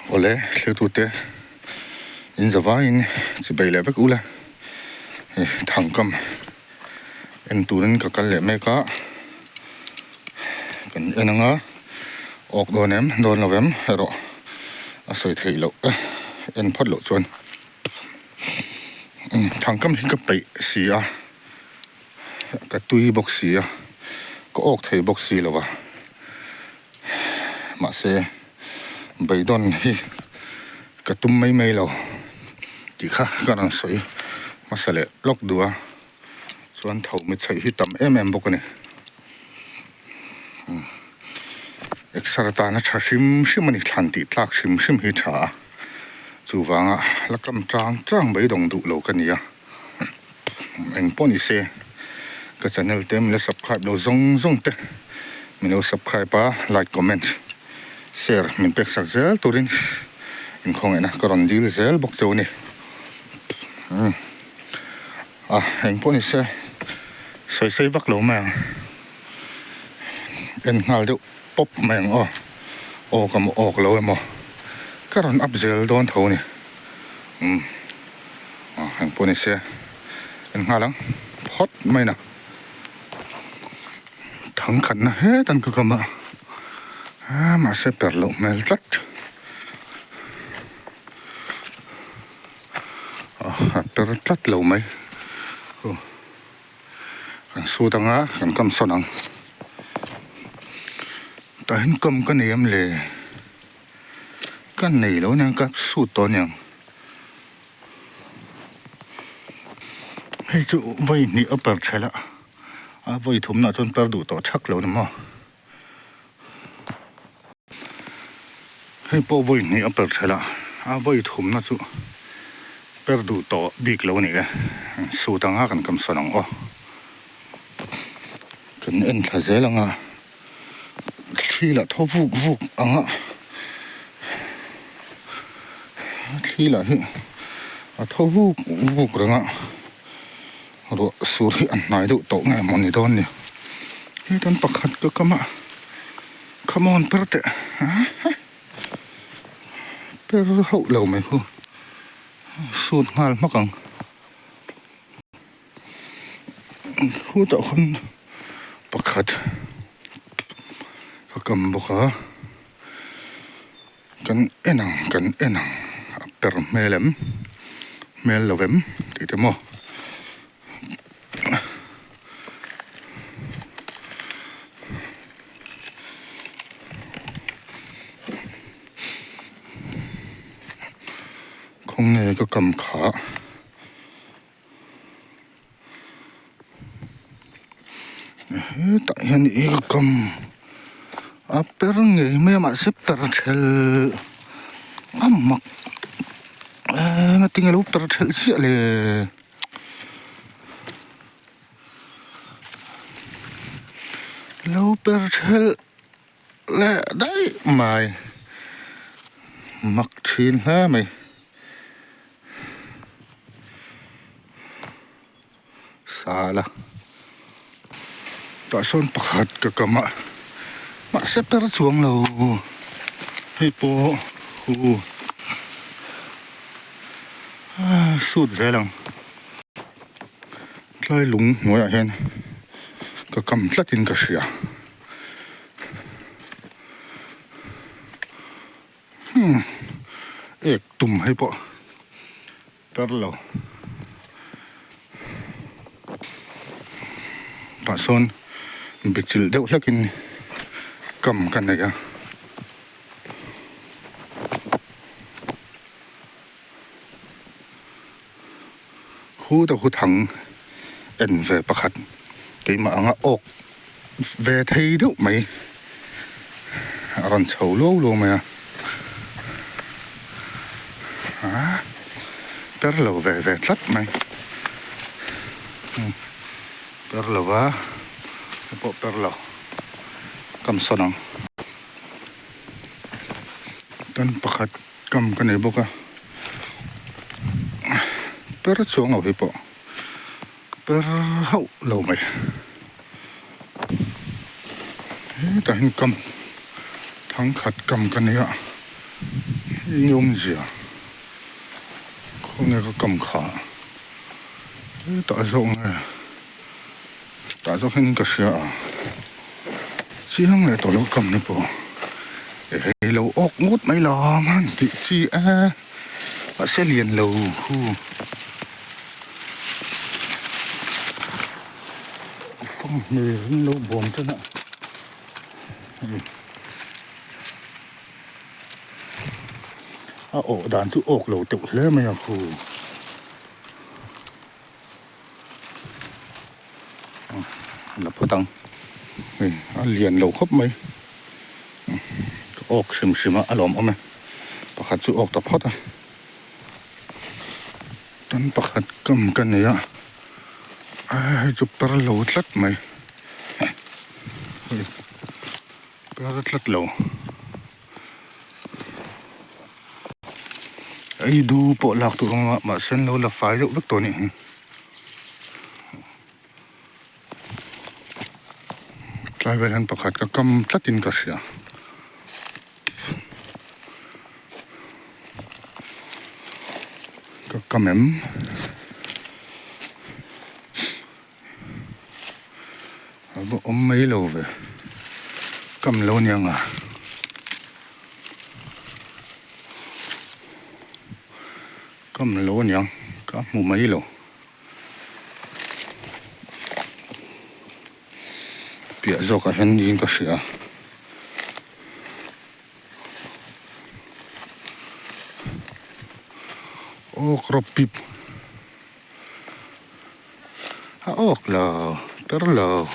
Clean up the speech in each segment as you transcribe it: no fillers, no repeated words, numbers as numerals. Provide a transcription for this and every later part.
Awle thliatute in zavaiin chibei leh vek ula hei thangkam en turin ka kal leh mek a kan en anga awk dawn em dawn lo em erawh a sawi theih loh e en phawt loh chuan thangkam hi ka peih si a ka tui bawk si a ka awk thei bawk si lo a. Mahse beidawn hi ka tum mai mai lo tih kha ka rawn sawi hmasa leh lawk duh a, chuan tho mi chheih hi tam em em bawk a ni. Exer atana tha hrim hrim a ni, thlan tih tlak hrim hrim hi tha a, chuvanga la kam tang tang beidawng duh lo ka ni a. Eng pawh ni se ka channel te min la subscribe lo zawng zawng te min lo subscribe a like comment share min pek sak zel turin inkhawngaihna ka rawn dil zel bawk cheu a ni umm a eng pawh ni se sawi sawi vak lo mai ang en nghal deuh pawp mai ang aw aw ka maw awk lo emaw ka rawn up zel dawn tho a ni umm. Aw eng pawh ni se en nghal ang phawt mai na thang khatna het an ka kam a ah mahse per loh hmel tlat a per tlat lo mai aw kan sut anga kan kam sawn ang tah hian kam ka nei em le ka nei lo aniang ka sut tawh aniang. Hei chu vawi hnih a per thelh a, a vawi thumna chuan per duh tawh thak lo ni maw. Hei pawh vawi hnih a per thelh a, a vawi thumna chu per duh tawh bik lo a ni e, sut anga kan kam sawn ang aw. Kan en thla zel anga thli lah thaw vuk vuk ang a thli lah hi a thaw vuk vuk reng a ruah sur hi a hnai deuh tawh nge maw ni dawn ni hetan pakhat ka kam a come on per teh per hauh lo mai hu sut nghal hmak ang. Khutah khawn pakhat ka kam bawk a kan en ang kan en ang a per hmel em hmel lo em tih te maw. Khawnge ka kam kha. Hetah hian i kam a per ngei mai a mahse per thelh a mak engatinge lo per thelh chiah le lo per thelh leh daih mai mak thin hle mai. Sala tah sawn pakhat ka kam a mahse per chuang lo hei pawh hu sut zel ang tlai lung hnuaiah hian ka kam tlat in ka hria. Hmm ek tum hei pawh per lo tah sawn bichilh deuh hlek in kam ka nei a. Hu ta hu thang en ve pakhat keimah anga awk ve thei deuh mai a rawn chho luau luau mai a ah per lo ve ve tlat mai per lo va hei pawh per lo kam sawn ang tan pakhat. Kam ka nei bawk a per chuang lo hi pawh per hauh lo mai hetah hian kam thangkhat kam ka nei a. Eng awmzia khawnge ka kam kha hetah zawk nge tah zawk hian ka hria a chiang leh tawh lo kam na pawh hei lo awk ngawt mai la han tih chi e mahse lian lo hu fanghmir an lo bawm tan a hei. A awh dan chu awk lo teuh hle mai a khu. La phawt ang. Hei a lian lo khawp mai. Ka awk hrim hrim a a lawm awm e. Pakhat chu awk ta phawt a. Tan pakhat kam ka nei a. Hei chu per lo tlat mai. Hei. Ka tlat lo. Ei du pawh lak tur awm a mahse an lo la fai deuh vek tawh a nih hi. Tlai vel hian pakhat ka kam tlatin ka hria. Ka kam em? A va awm mai lo ve kam lo nia nga kam lo nia ka hmu mai lo piah zawkah hian niin ka hria. Aw crop pip. A awk lo per lo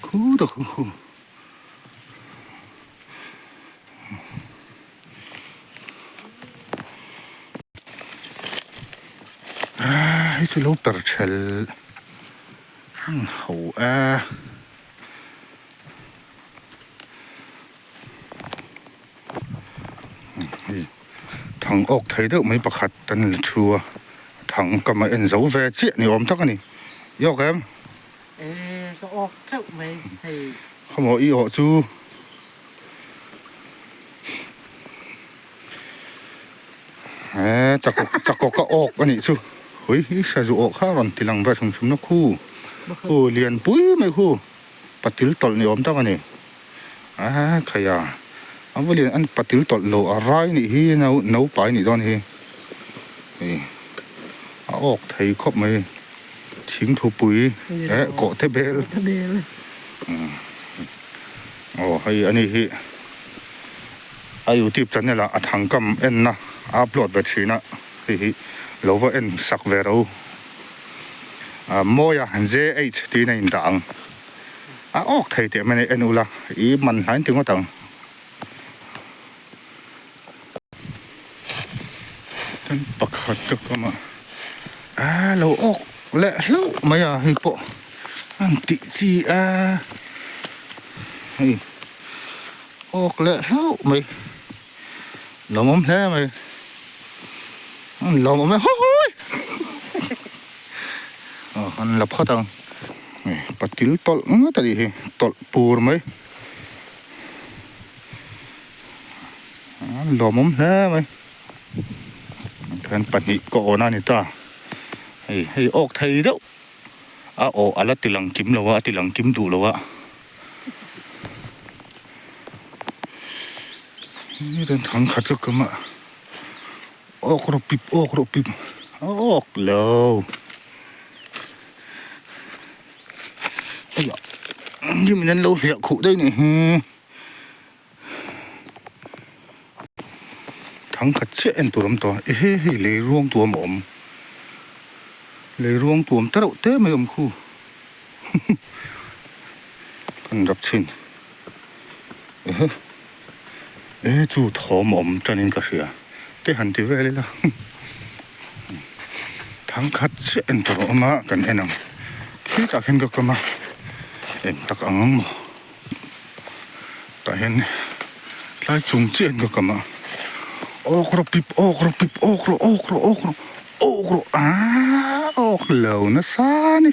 khu ta khu khu a hei chu lo per thel an ho a. Thang awk thei deuh mai pakhat an la thu a thang kam a en zo ve chiah ni awm tak a ni i awk em? E ka awk teuh mai hei. Khawmaw i awh chu he chakawk chakawk a awk a nih chu hui i sazu awh kha a rawn ti lang ber hrim hrim na khu khu lian pui mai khu. Patil tawlh ni awm tak a ni. Aa khaia a va lian an patil tawlh lo a rai nih hi no no pai nih dawn hi. Hei a awk thei khawp mai thing thupui eh kawh te bel. Aw hei a ni hi a youtube channel ah a thangkam enna a upload ve thin a hei hi lo va en sak ve ro. Mawia JH tiin a indah ang. A awk thei teh mai a ni, en ula i man hlain ti ngawt ang. Chuan pakhat ka kam a, a lo awk leh hlauh mai a hei pawh a han tih chi a, hei awk leh hlauh mai, lawmawm hle mai. An lawm awm e haw hawi aw an la phawt ang patil tawlh ngawt a nih hi tawlh pur mai an lawm awm hle mai then pahnih ka awn a ni ta hei hei awk thei deuh a aw a la ti lang kim lo a a ti lang kim duh lo a. Thang khat ka kam a. Awk rawh pip awk rawh pip a awk lo eiah hnim in an lo hliah khuh daih nih hi thang khat chiah en tur awm tawh a ehe hei lei ruang tuam a awm lei ruang tuam te reuh te mai a awm khu kan rap chhin ehe. E chu thawm awm tanin ka hria te han ti vel ila thang khat chiah en tur a awm a kan en ang khitah khian ka kam a eng tak ang ang maw tah hian tlai chung chiah in ka kam a awk rawh pip awk rawh pip awk rawh awk rawh awk rawh awk rawh aaa awk lo nasa a ni.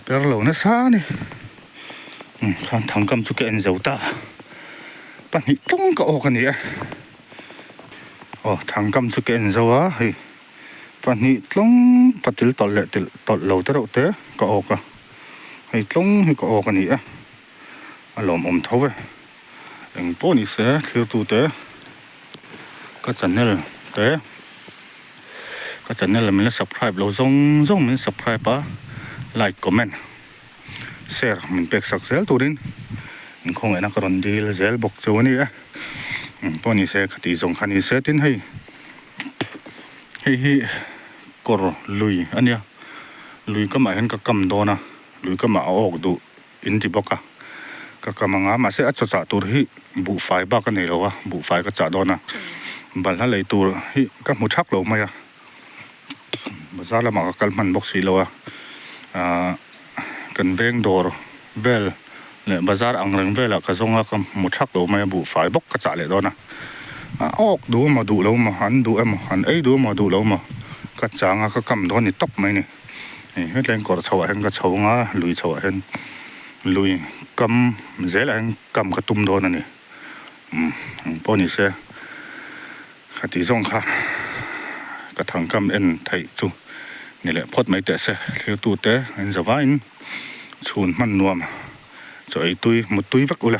Per lo nasa a ni khan thangkam chu ka en zo ta. Pahnih tlawng ka awk a ni e. Aw thangkam chu ka en zo a hei pahnih tlawng patil tawlh leh tilh tawlh lo te reuh te ka awk a hei tlawng hi ka awk a ni e a lawmawm tho e eng pawh ni se thlir tute ka channel te ka channel min la subscribe lo zawng zawng min subscribe a like comment. Share min pek sak zel turin in khawngaihna ka rawn dil zel bawk chu a ni e. Eng pawh ni se ka tih zawng kha ni se tin hei hei hi kawr lui a nia lui kamah hian ka kam dawn a lui kamah a awk duh in ti bawk a ka kam anga mahse a chawchah tur hi buhfai bak a nei lo a buhfai ka chah dawn a balhla lei tur hi ka hmu thak lo mai a. Bazar lamah ka kal hman bawk si lo a, ahh kan veng dawr vel leh bazar ang reng velah ka zawng a, ka hmu thak lo mai a, buhfai bawk ka chah leh dawn a, a awk duh emaw duh lo emaw, an duh emaw, an ei duh emaw duh lo emaw ka chang a, ka kam dawn ni tawp mai a ni. Hei hetlai in kawr chhoah hian ka chho ang a, lui chhoah hian lui kam zelah hian kam ka tum dawn a ni, umm eng pawh ni se. Ka tih zawng kha ka thangkam en theih chu ni leh phawt mai teh se. Thirtute an zavaiin chhun hman nuam chaw ei tui mut tui vek ula.